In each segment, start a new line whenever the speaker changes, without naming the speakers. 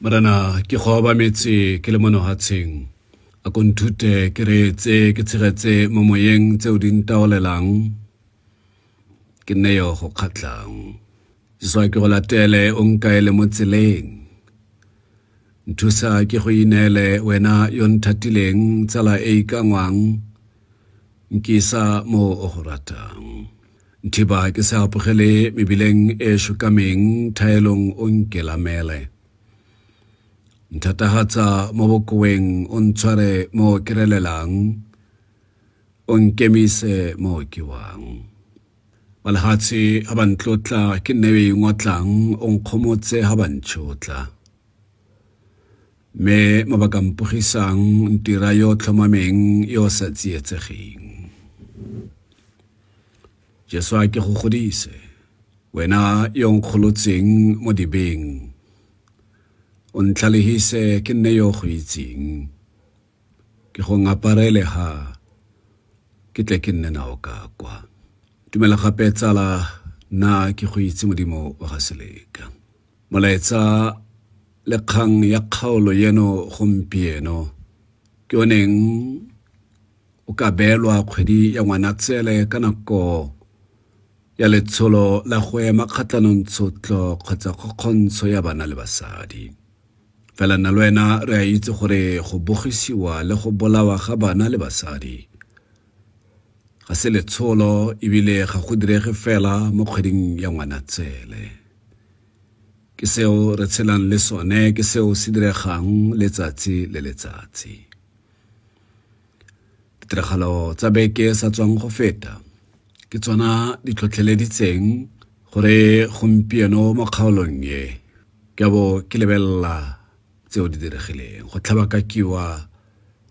Morena, ke go obametse ke le mo nohatsheng. A ko nthute ke reetse ke tshegetse mo moyeng tseo di ntaolelang, ke nne yo go kgatlhang. Jesu a ke go latele o nkaele mo tseleng. Nthusa ke go ineele wena yo nthatileng tsala e ikangwang, nkisa mo o go ratang. Nthiba ke se apogele mebileng e šokameng, thaelong o nkelamele. Nthatagatsa mo bokoweng, o ntshware mo ke relelang, o nkemise mo ke wang. Ba lehatshe ha ba ntlotla, ke nne yo ingotlang, o nkgomotse ha ba ntšhotla. Mme mo ba ka mpogisang, ntira yo tlhomameng, yo sa tsietsegeng. Jesu a ke go godise, wena yo nkgolotseng mo dibeng. O ntlhalehise ke nne yo go itseng. Ke go ngaparele ha ke tle ke nne nao ka kwa. Dumela gape tsala, nna ke go itse Modimo wa ga Seleka. Molaetsa le kgang ya kgaolo eno gompieno ke o neng o ka beelwa kgwedi ya Ngwanatsele ka nako ya letsholo la go ema kgatlhanong tshotlo kgotsa kgokgontsho ya bana le basadi. Fela nna le wena re a itse gore go bogisiwa le go bolawa ga bana le basadi ga se letsholo ebile ga go direge fela mo kgweding ya Ngwanatsele. Ke seo re tshelang le sone, ke seo se diregang letsatsi le letsatsi. Ditiragalo tsa beke sa tswang go feta ke tsona di tlhotlheleditseng gore gompieno mo kgaolong e ke bo ke lebelela tseo di diregileng go tlhabakakiwa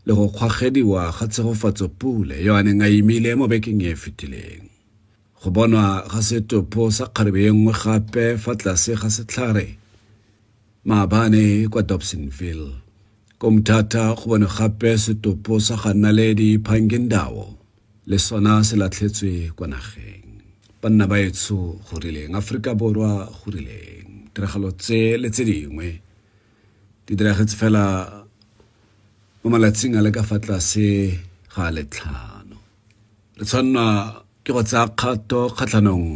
le go kgwagediwa ga Tshegofatso Pule yo a neng a imile mo bekeng e e fetileng. Go bonwa ga setopo sa kgarebe e nngwe gape fa tlase ga setlhare maabane kwa Dobsonville. Ko Mthatha go bonwe gape setopo sa ga Naledi Phangindawo le sona se latlhetswe kwa nageng. Banna ba etsho go rileng, Aforika Borwa go rileng. Tiragalo tse le tse dingwe di diragetse fela mo malatsing a le ka fa tlase ga a le tlhano. Re tshwannwa ke go tsaya kgato kgatlhanong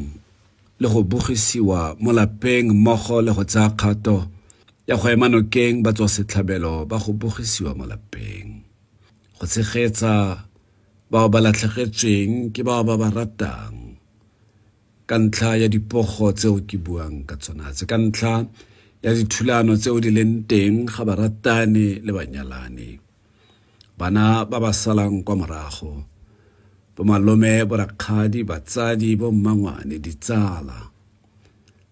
le go bogisiwa mo lapeng mmogo le go tsaya kgato ya go ema nokeng batswasetlhabelo ba go bogisiwa mo lapeng. Go tshegetsa bao ba latlhegetsweng ke bao ba ba ratang ka ntlha ya dipogo tseo ke buang ka tsona tse, ka ntlha ya dithulano tseo di leng teng ga baratani le banyalani. Bana ba ba salang kwa morago, bomalome, borakgadi, batsadi, bommangwane, ditsala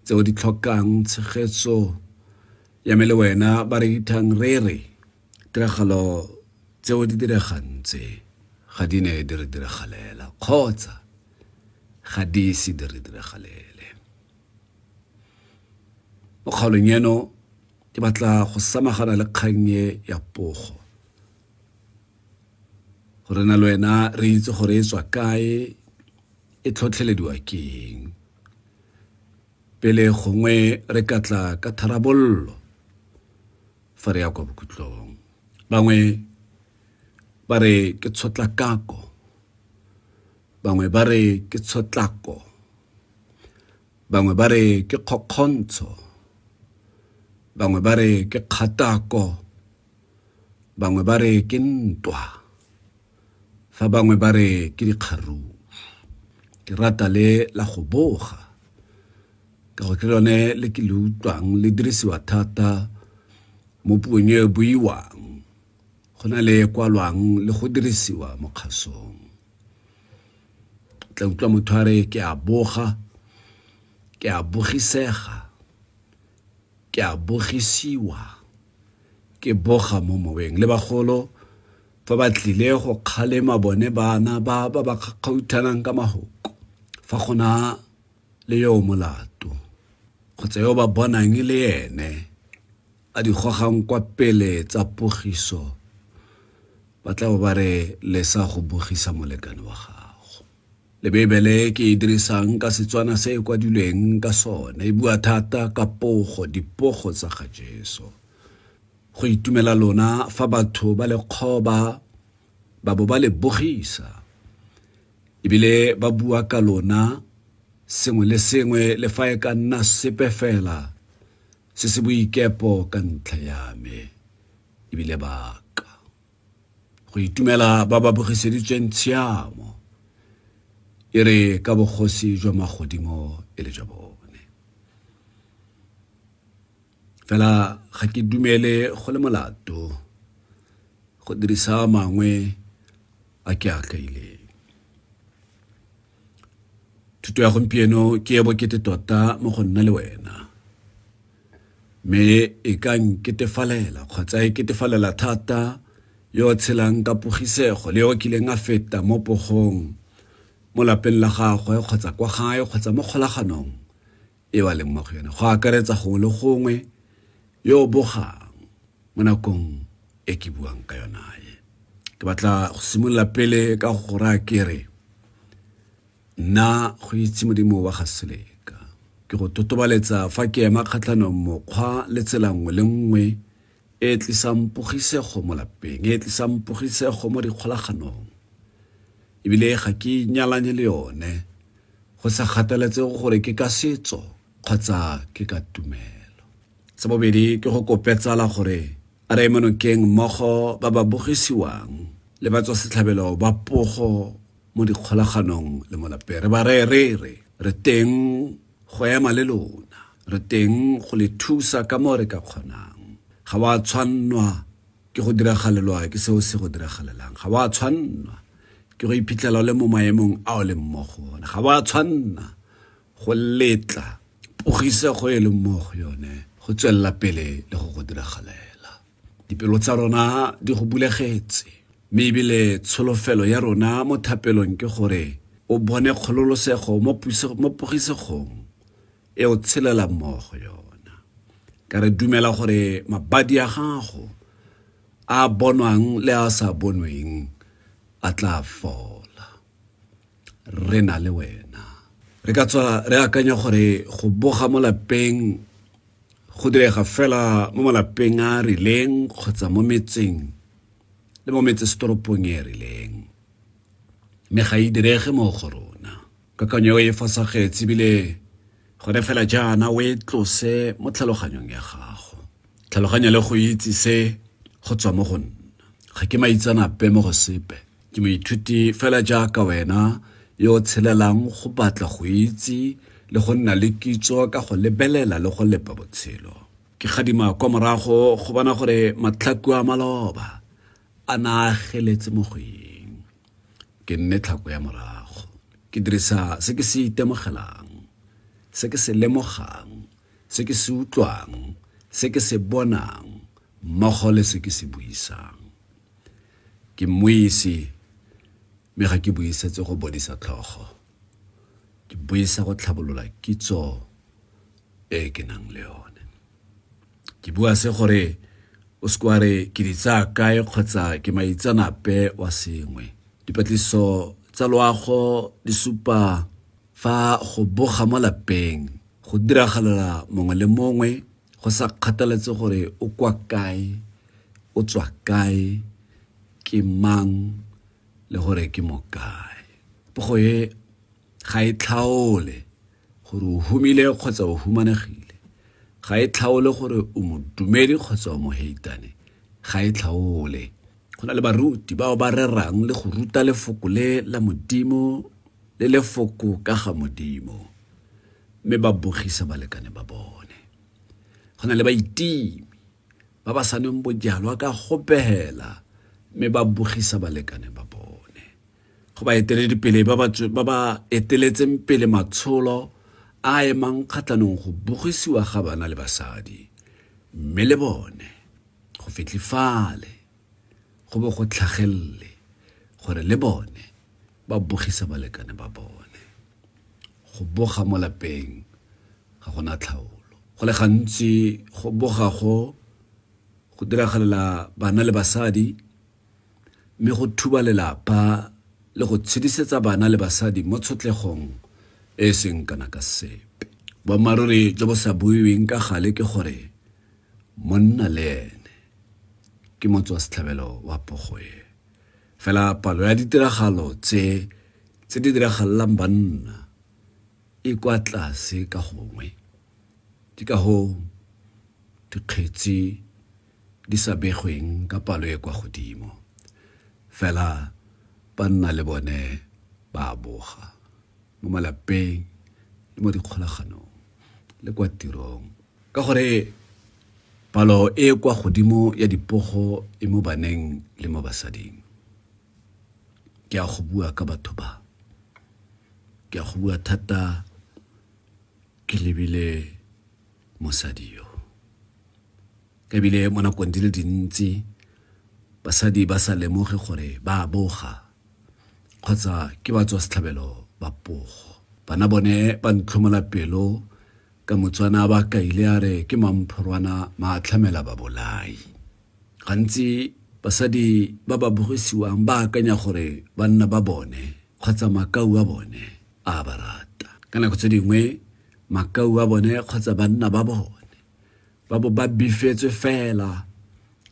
tseo di tlhokang tshegetso ya me le wena ba re ithang re re tiragalo tseo di diregang tse ga di ne di re diragalela kgotsa ga di ise di re diragalele. Mo kgaolong eno Ke batla go samagana le kgang e ya pogo. Gore na le wena re itse gore e tswa kae, e tlhotlhelediwa ke eng. Pele gongwe re ka tla ka tharabololo fa re ya kwa bokhutlong. Bangwe ba re ke tshotlakako, bangwe ba re ke tshotlako. Bangwe ba re ke kgokgontsho, bangwe ba re ke kgatako, bangwe ba re ke ntwa, fa bangwe ba re ke dikgaruru. Ke rata le la go boga ka gore ke lone le ke le utlwang le dirisiwa thata mo puong e e buiwang go na le e kwalwang le go dirisiwa mo kgasong. Tla utlwa motho a re ke a boga, ke a bogisega, ke a bogisiwa, ke boga mo moweng. Le bagolo fa ba tlile go kgalema bone bana ba ba ba kgakgauthanang ka mahoko, fa go na le yo o molato kgotsa yo ba bonang e le ene a di gogang kwa pele tsa pogiso, ba tla bo ba re lesa go bogisa molekane wa gago. Le Beibele ke e dirisang ka Setswana se e kwadilweng ka sone e bua thata ka pogo, dipogo tsa ga Jesu. Go itumela lona fa batho ba le kgoba ba bo ba le bogisa, ebile ba bua ka lona sengwe le sengwe le fa e ka nna sepe fela se se boikepo ka ntlha ya me, ebile ba ka. Go itumela ba ba bogiseditsweng tshiamo, e re ka bogosi jwa magodimo e le jwa bone. Fela ga ke dumele go le molato go dirisa a mangwe a ke a kaileng. Thuto ya gompieno ke e bokete tota mo go nna le wena, mme e ka nketefalela kgotsa e ketefalela thata yo o tshelang ka pogisego le yo o kileng a feta mo pogong mo lapeng la gagwe kgotsa kwa gae kgotsa mo kgolaganong e ba leng mo go yone, go akaretsa gongwe le gongwe yo o bogang mo nakong e ke buang ka yona e. Ke batla go simolola pele ka go raya ke re nna go itse Modimo wa ga Seleka ke go totobaletsa fa ke ema kgatlhanong mokgwa le tsela nngwe le nngwe e e tlisang pogisego mo lapeng, e e tlisang pogisego mo dikgolaganong, ebile ga ke inyalanye le yone go sa kgathaletsege gore ke ka setso kgotsa ke ka tumelo. Sa bobedi ke go kope tsala gore a re eme nokeng mmogo ba ba bogisiwang le ba tswa setlhabelo ba pogo mo dikgolaganong le mo lapeng. Re ba reye re re re teng go ema le lona, re teng go le thusa ka mo re ka kgonang. Ga wa tshwannwa ke go diragalelwa ke seo se go diragalelang, ga wa tshwannwa ke go iphitlhela o le mo maemong a o leng mo go one, ga wa tshwanna go letla pogisego e leng mo go yone go tswelela pele le go go diragalela. Dipelo tsa rona di go bulegetse, mme ebile tsholofelo ya rona mo thapelong ke gore o bone kgololosego mo pogisegong e o tshelelang mo go yona. Ka re dumela gore mabadi a gago a bonwang le a sa bonweng a tla fola. Re na le wena. Re ka tswa re akanya gore go boga mo lapeng go direga fela mo malapeng a a rileng kgotsa mo metseng le mo metsesetoropong e e rileng, mme ga e direge mo go rona. Kakanyo e fosagetse ebile gone fela jaana o e tlose mo tlhaloganyong ya gago. Tlhaloganya le go itse se go tswa mo go nna. Ga ke maitsanape mo go sepe. Ke moithuti fela jaaka wena yo o tshelelang go batla go itse le go nna le kitso ka go lebelela le go lepa botshelo. Ke gadima kwa morago go bona gore matlhaku a maloba a na a ageletse mo go eng. Ke nne tlhako ya morago. Ke dirisa se ke se itemogelang, se ke se lemogang, se ke se utlwang, se ke se bonang mmogo le se ke se buisang. Ke mmuisi mme ga ke buisetse go bodisa tlhogo. Ke buisa go tlhabolola kitso e ke nang le yone. Ke bua se gore o se wa re ke di tsaya kae kgotsa ke maitsanape wa sengwe. Dipatlisiso tsa loago di supa fa go boga mo lapeng go diragalela mongwe le mongwe go sa kgathaletse gore o kwa kae, o tswa kae, ke mang le gore ke mo kae. Pogo e ga e tlhaole gore o humile kgotsa o humanegile, ga e tlhaole gore o modumedi kgotsa o moheitane, ga e tlhaole. Go na le baruti bao ba rerang le go ruta lefoko le la Modimo le lefoko ka ga Modimo, mme ba bogisa balekane ba bone. Go na le baitimi ba ba sa nweng bojalwa ka gopela, mme ba bogisa balekane ba bone. Go baeteledipele ba ba ba eteletseng pele matsholo a a emang kgatlhanong go bogisiwa ga bana le basadi, mme le bone go fitlhe fale go bo go tlhagelele gore le bone ba bogisa balekane ba bone. Go boga mo lapeng ga gona tlhaolo. Go le gantsi go boga go go diragalela bana le basadi mme go thuba lelapa le go tshedisetsa bana le basadi mo tshotlegong e e seng kana ka sepe. Boammaaruri jo bo sa buiweng ka gale ke gore monna le ene. ke motswasetlhabelo wa pogo e. Fela palo ya ditiragalo tse tse di diragalelang banna e kwa tlase ka gongwe. Ke ka hoo dikgetsi di sa begweng ka palo e kwa godimo. Fela banna le bone ba a boga mo malapeng le mo dikgolaganong le kwa tirong ka gore palo e kwa godimo ya dipogo e mo baneng le mo basading. Ke a go bua ka batho ba. Ke a go bua thata ke lebile mosadi yo. Ebile mo nakong di le dintsi basadi ba sa lemoge gore ba a boga kgotsa ke ba tswa setlhabelo ba pogo. Bana bone ba ntlhomola pelo ka Motswana ba kaile a re ke mamphorwana maatlhamela babolai. Gantsi basadi ba ba bogisiwang ba akanya gore banna ba bone kgotsa makau a bone a ba rata. Ka nako tse dingwe makau a bone kgotsa banna ba bone ba bo ba bifetswe fela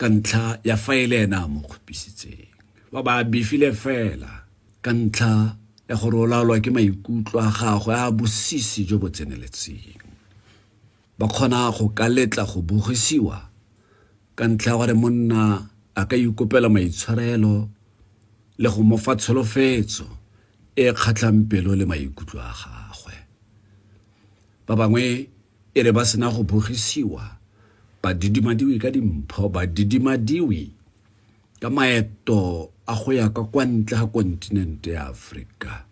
ka ntlha ya fa e le ena a mo kgopisitseng. Ba ba bifile fela ka ntlha ya gore o laolwa ke maikutlo a gagwe a bosisi jo bo tseneletseng. Ba kgona go ka letla go bogisiwa ka ntlha ya gore monna a ka ikopela maitshwarelo le go mo fa tsholofetso e e kgatlhang pelo le maikutlo a gagwe. Ba bangwe e re ba sena go bogisiwa ba didimadiwe ka dimpho, ba didimadiwe ka maeto a go ya ka kwa ntle ga kontinente ya Aforika,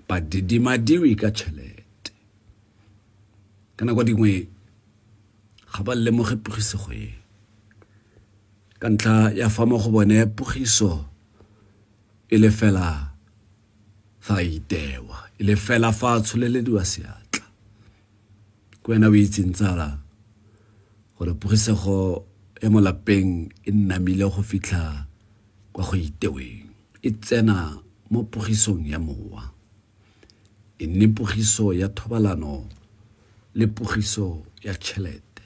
ba didimadiwe ka tšhelete. Ka nako dingwe ga ba lemoge pogisego e ka ntlha ya fa mo go bone pogiso e le fela fa a itewa, e le fela fa a tsholelediwa seatla. Ke wena o itseng tsala gore pogisego e mo lapeng e nnamile go fitlha kwa go iteweng. E tsena mo pogisong ya mowa, e nne pogiso ya thobalano le pogiso ya tšhelete.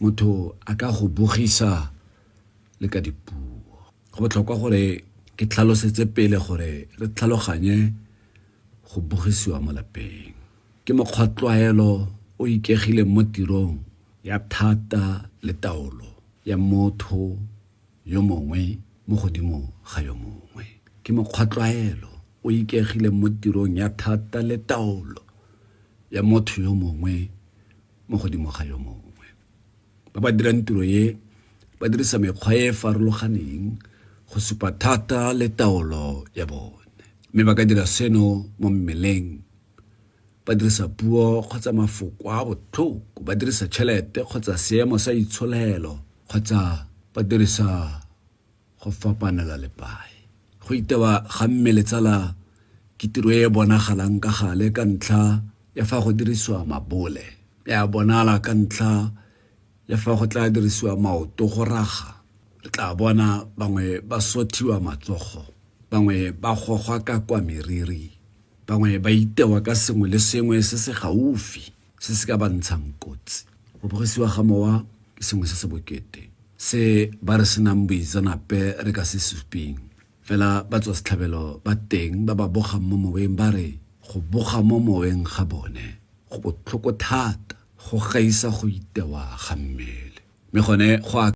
Motho a ka go bogisa le ka dipuo. Go botlhokwa gore ke tlhalosetse pele gore re tlhaloganye go bogisiwa mo lapeng. Ke mokgwatlwaelo o ikegileng mo tirong ya thata le taolo ya motho yo mongwe mo godimo ga yo mongwe. Ke mokgwatlwaelo o ikegileng mo tirong ya thata le taolo ya motho yo mongwe mo godimo ga yo mongwe. Ba ba dirang tiro e ba dirisa mekgwa e e farologaneng go supa thata le taolo ya bone. Mme ba ka dira seno mo mmeleng ba dirisa puo kgotsa mafoko a botlhoko, ba dirisa tšhelete kgotsa seemo sa itsholelo kgotsa ba dirisa go fapanela lepae. Go itewa ga mmele tsala ke tiro e e bonagalang ka gale ka ntlha ya fa go dirisiwa mabole. E a bonala ka ntlha ya fa go tla dirisiwa maoto go raga. Re tla bona bangwe ba sothiwa matsogo, bangwe ba gogwa ka kwa meriri, bangwe ba itewa ka sengwe le sengwe se se gaufi se se ka ba ntshang kotsi. Go bogisiwa ga mowa ke sengwe se se bokete se ba re senang boitseanape re ka se supeng. Fela batswasetlhabelo ba teng ba ba bogang mo moweng ba re go boga mo moweng ga bone go botlhoko thata go gaisa go itewa ga mmele. Mme gone go a.